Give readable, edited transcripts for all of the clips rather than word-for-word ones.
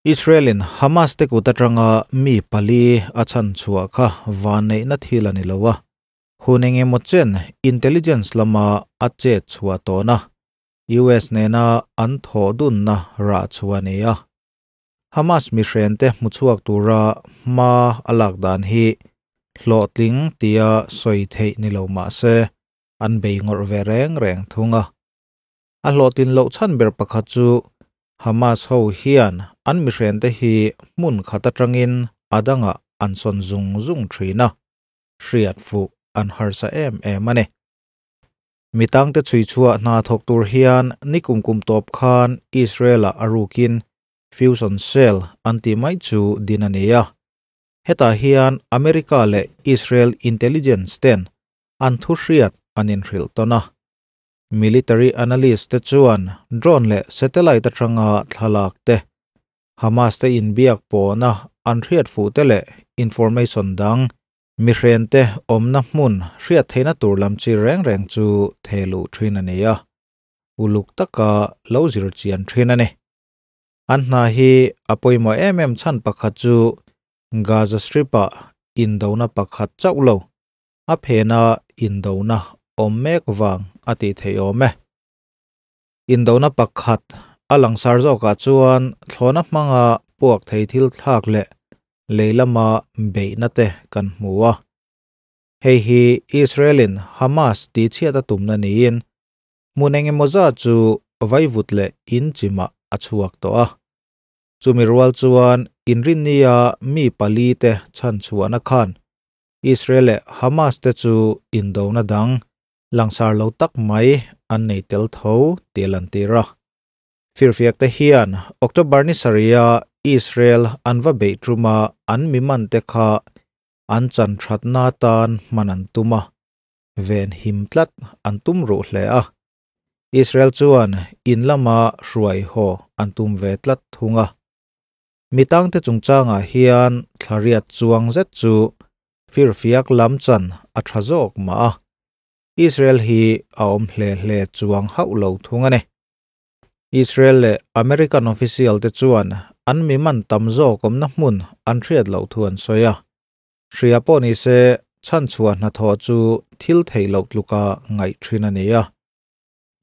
Israel-in Hamas te kut atanga mi pali a chhanchhuah kha vanneihna thil a ni lo a, hun eng emaw chen intelligence lama a chet chhuah tawn a, US nena an thawh dunna rah chhuah a ni a. Hamas mihrente hmuchhuak tura hma a lak dan hi hlawhtling tia sawi theih ni lo mah se, an bei ngawrh ve reng reng thung a. A hlawhtlin loh chhan ber pakhat chu Hamas ho hian an mihrente hi hmun khat atangin a dangah an sawn zung zung thin a, hriat fuh an harsa em em a ni. Mi tangte chhui chhuah hna thawk tur hian nikum kum tawp khan Israel-ah a rukin Fusion Cell an tih mai chu din a ni a. Hetah hian America leh Israel intelligence ten an thu hriat an inhrilh tawn a. Military analyst te chuan drone leh satellite atanga thlalak te, Hamas te inbiak pawhna an hriat fuh te leh information dang Mihrente awmna hmun hriat theihna tur lam chi reng reng chu thehluh thin a ni a, uluk taka lo zir chian thin a ni. An hna hi a pawimawh em em chhan pakhat chu Gaza Strip-ah indona pakhat chauh lo, a phena indona awm mek vang a tih theih awm e. Indona pakhat a langsar zawkah chuan thlawhna hmanga puak thei thil thlak leh lei lama beihna te kan hmu a. Hei hi Israel-in Hamas tihchhiat a tumna niin hmun eng emaw zat chu vaivut leh in chimah a chhuak tawh a. Chumi rual chuan inrinnia mi pali te chhanchhuahna khan Israel leh Hamas te chu indona dang langsar lo tak mai an nei tel tho tih a lantir a. Firfiak te hian October ni sarih-a Israel an va beih tuma an mi man te kha an chan thatna atan hman an tum a, ven him tlat an tum ruh hle a. Israel chuan in lama hruai haw an tum ve tlat thung a. Mi tangte chungchangah hian thlariat chuang zet chu firfiak lam chan a tha zawk mah a, Israel hi a awm hle hle chuang hauh lo thung a ni. Israel leh American official te chuan an mi man tam zawk awmna hmun an hriat loh thu an sawi a. Hria pawh ni se chhanchhuah hnathawh chu thil theih loh tluka ngaih thin a ni a.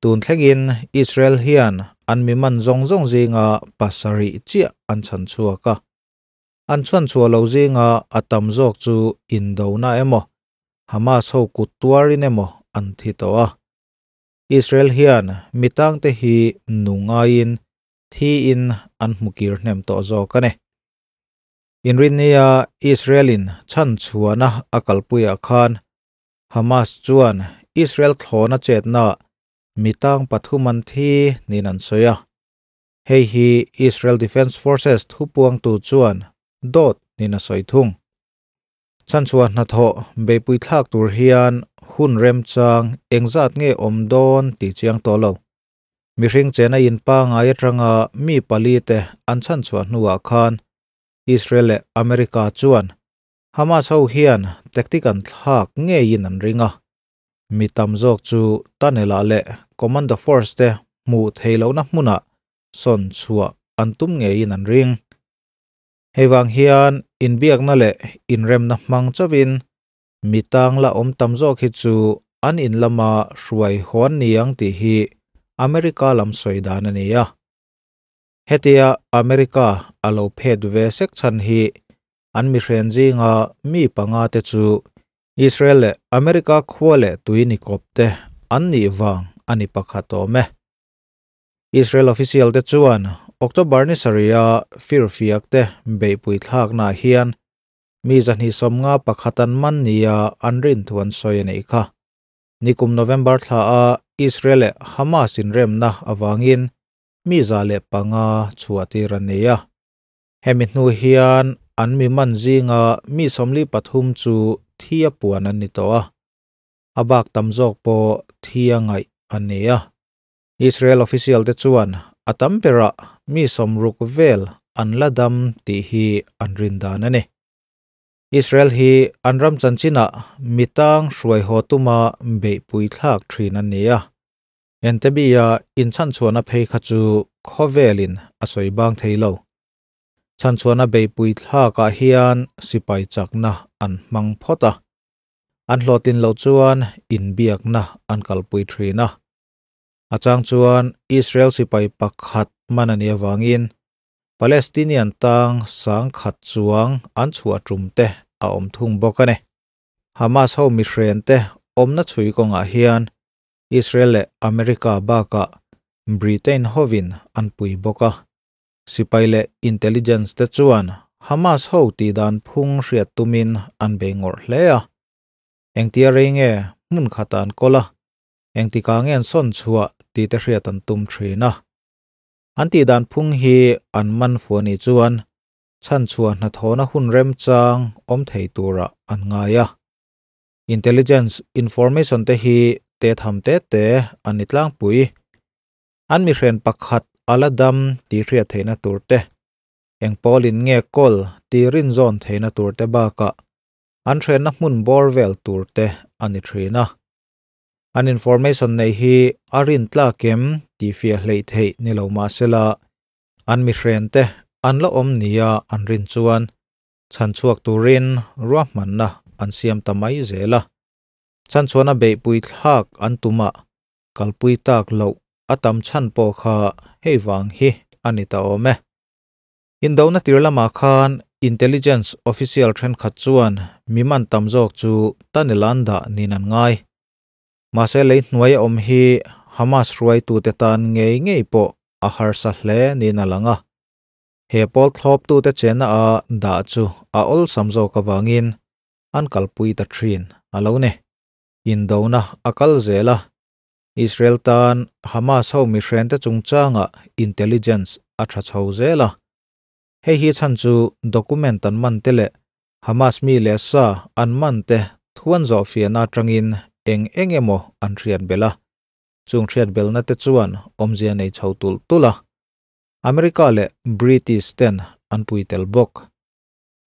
Tun thlengin Israel hian an mi man zawng zawng zinga pasarih chiah an chhanchhuak a. An chhuanchhuah lo zinga a tam zawk chu indona emaw, Hamas ho kut tuarin emaw an thi tawh a. Israel hian mi tangte hi nung aiin thiin an hmu kir hnem tawh zawk a ni. Inrinnia Israel-in chhanchhuahna a kalpuiah khan Hamas chuan Israel thlawna chetnaah mi tang pathum an thi niin an sawi a. Hei hi Israel Defense Forces thupuangtu chuan dawt niin a sawi thung. Chhanchhuah hnathawh beihpui thlak tur hian hun remchang engzat nge awm dawn tih chiang tawh lo. Mihring chena in pangai atanga mi pali te an chhanchhuah hnuah khan Israel leh America chuan Hamas ho hian tactic an thlak ngeiin an ring a. Mi tam zawk chu tunnel ah leh commando force te hmuh theih lohna hmunah sawn chhuah an tum ngeiin an ring. Hei vang hian inbiakna leh inremna hmang chauhin mi tang la awm tam zawk hi chu an in lama hruai hawn niang tih hi America lam sawi dan a ni a. Hetia America a lo phet ve sek chhan hi an mihren zinga mi panga te chu Israel leh America khua leh tui ni kawp te an nih vang a ni pakhat awm e. Israel official te chuan October ni sarih-a firfiak te beihpui thlaknaah hian mi 251 an man nia an rin thu an sawi a nih kha. Nikum November thlaah Israel leh Hamas inremna avangin mi 105 chhuahtir an ni a. Hemi hnu hian an mi man zinga mi 43 chu thi a puan an ni tawh a, a bak tam zawk pawh thi a ngaih an ni a. Israel official te chuan a tam berah mi 60 vel an la dam tih hi an rin dan a ni. Israel hi an ram chanchinah mi tang hruai haw tuma beihpui thlak thin an ni a. Entebbe-a inchhanchhuahna phei kha chu khawvelin a sawi bang thei lo. Chhanchhuahna beihpui thlakah hian sipai chakna an hmang phawt a, an hlawhtlin loh chuan inbiakna an kalpui thin a. A chang chuan Israel sipai pakhat man a nih avangin Palestinian tang 10,000 chuang an chhuah tum te a awm thung bawk a ni. Hamas ho mihren te awmna chhui kawngah hian Israel leh America bakah Britain hovin an pui bawk a. Sipai leh intelligence te chuan Hamas ho tihdan phung hriat tumin an bei ngawrh hle a. Engtia rei nge hmun khat an kawl a, engtikah nge an sawn chhuah tih te hriat an tum thin a. An tihdan phung hi an man fuh anih chuan chhanchhuah hnathawhna hun remchang awm thei turah an ngai a. Intelligence information te hi te tham te te an ni tlangpui. An mihren pakhat a la dam tih hriat theihna tur te, eng pawlin nge kawl tih rinzawn theihna tur te bakah an hrenna hmun bawr vel tur te a ni thin a. An information nei hi a rin tlak em tih fiah hleih theih ni lo mah sela, an mihren te an la awm nia an rin chuan chhanchhuak turin ruahmanna an siam ta mai zel a. Chhanchhuahna beihpui thlak an tum a, kalpui tak loh a tam chhan pawh kha hei vang hi a ni ta awm e. Indona tir lamah khan intelligence official thenkhat chuan mi man tam zawk chu tunnel an dah niin an ngai. Mahse lei hnuai a awm hi Hamas hruaitute tan ngei ngei pawh a harsa hle niin a lang a. He pawl thlawptute chenna a dah chu a awlsam zawk avangin an kalpui ta thin a lo ni. Indona a kal zel a, Israel tan Hamas ho mihrente chungchanga intelligence a tha chho zel a. Hei hi chhan chu document an man te leh Hamas mi leh sa an man te thuan zawh fiahna atangin eng eng emaw an hriat belh a. Chung hriat belhna te chuan awmzia nei chho tulh tulh a. America leh British ten an pui tel bawk.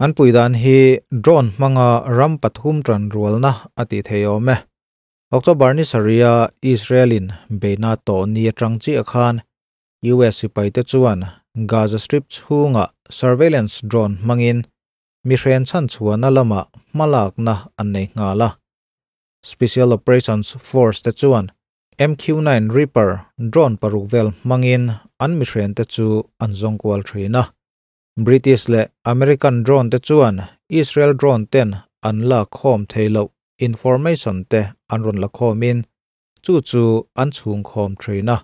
An pui dan hi drone hmanga ram pathum tan rualna a tih thei awm e. October ni sarih a Israel in beihna tawh ni atang chiah khan US sipaite chuan Gaza Strip chhunga surveillance drone hmangin mihren chhanchhuahna lamah hmalakna an nei nghal a. Special Operations Force te chuan MQ-9 Reaper drone paruk vel hmangin an mihrente chu an zawng kual thin a. British leh American drone te chuan Israel drone ten an la khawm thei loh information te an rawn la khawmin chu chu an chhung khawm thin a.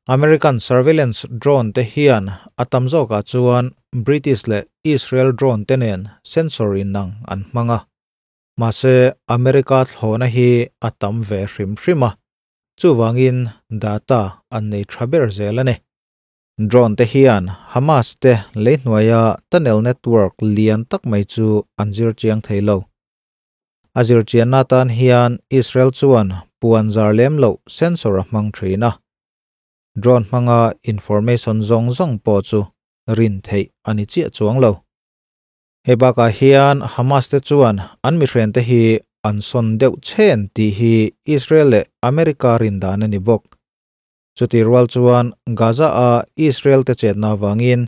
American surveillance drone te hian a tam zawkah chuan British leh Israel drone te nen sensor inang an hmang a. Mahse America thlawhna hi a tam ve hrim hrim a, chuvangin data an nei tha ber zel a ni. Drone te hian Hamas te lei hnuaia tunnel network lian tak mai chu an zir chiang thei lo. A zir chianna tan hian Israel chuan puan zar lem loh sensor a hmang thin a. Drone hmanga information zawng zawng pawh chu rin theih a ni chiah chuang lo. Hei bakah hian Hamas te chuan an mihren te hi an sawn deuh chhen tih hi Israel leh America rin dan a ni bawk. Chutih rual chuan Gaza a Israel te chetna avangin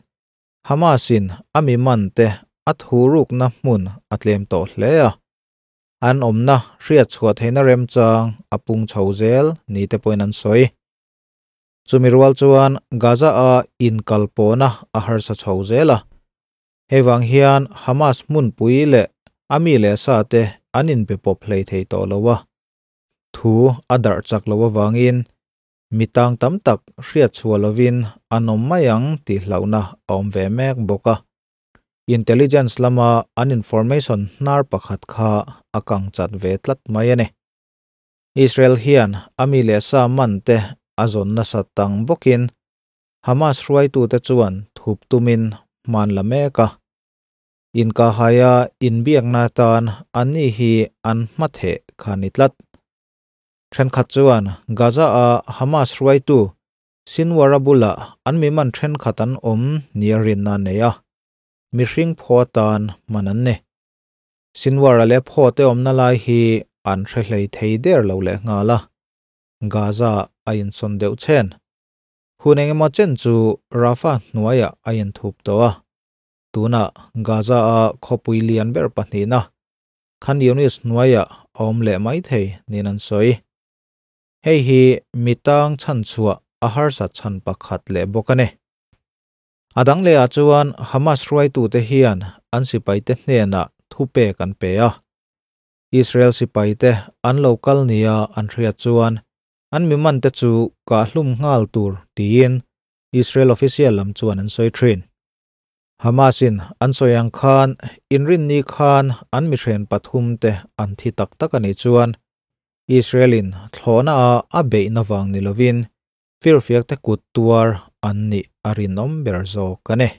Hamas in a mi man te a thurukna hmun a tlem tawh hle a. An awmna hriat chhuah theihna remchang a pung chho zel ni te pawhin an sawi. Chumi rual chuan Gaza a inkalpawhna a harsa chho zel a. Hei vang hian Hamas hmunpui leh a mi leh sa te an inbe pawp hlei thei tawh lo a. Thu a darh chak lo avangin mi tang tam tak hriat chhuah lovin an awm mai ang tih hlauhna a awm ve mek bawk a. Intelligence lama an information hnar pakhat kha a kang chat ve tlat mai a ni. Israel hian a mi leh sa man te a zawn nasa tang bawkin Hamas hruaitute chuan thup tumin hman la mek a. Inkahaia inbiakna atan anni hi an hmatheh kha ni tlat. Thenkhat chuan Gaza a Hamas hruaitu Sinwar-a bulah an mi man thenkhat an awm nia rinna an nei a, mihring phaw atan hman an ni. Sinwar-a leh phaw te awmna lai hi an hre hlei thei der lo leh nghal a, Gaza a insawn deuh chhen. Hun engemaw chen chu Rafah hnuaiah a inthup tawh a. Tunah Gaza-a khawpui lian ber pahnihna, Khan Younis hnuaiah a awm leh maithei niin an sawi. Hei hi mi tang chhanchhuah a harsat chhan pakhat leh bawk a ni. A dang lehah chuan Hamas hruaitute hian an sipaite hnenah thupek an pe a. Israel sipaite an lo kal nia an hriat chuan an mi mante chu kah hlum nghal tur tiin Israel official lam chuan an sawi thin. Hamas-in an sawi ang khan inrinni khan an mihren pathumte an thi tak tak a nih chuan Israel-in thlawhna a a beihna vang ni lovin firfiakte kut tuar an nih a rinawm ber zawk a ni.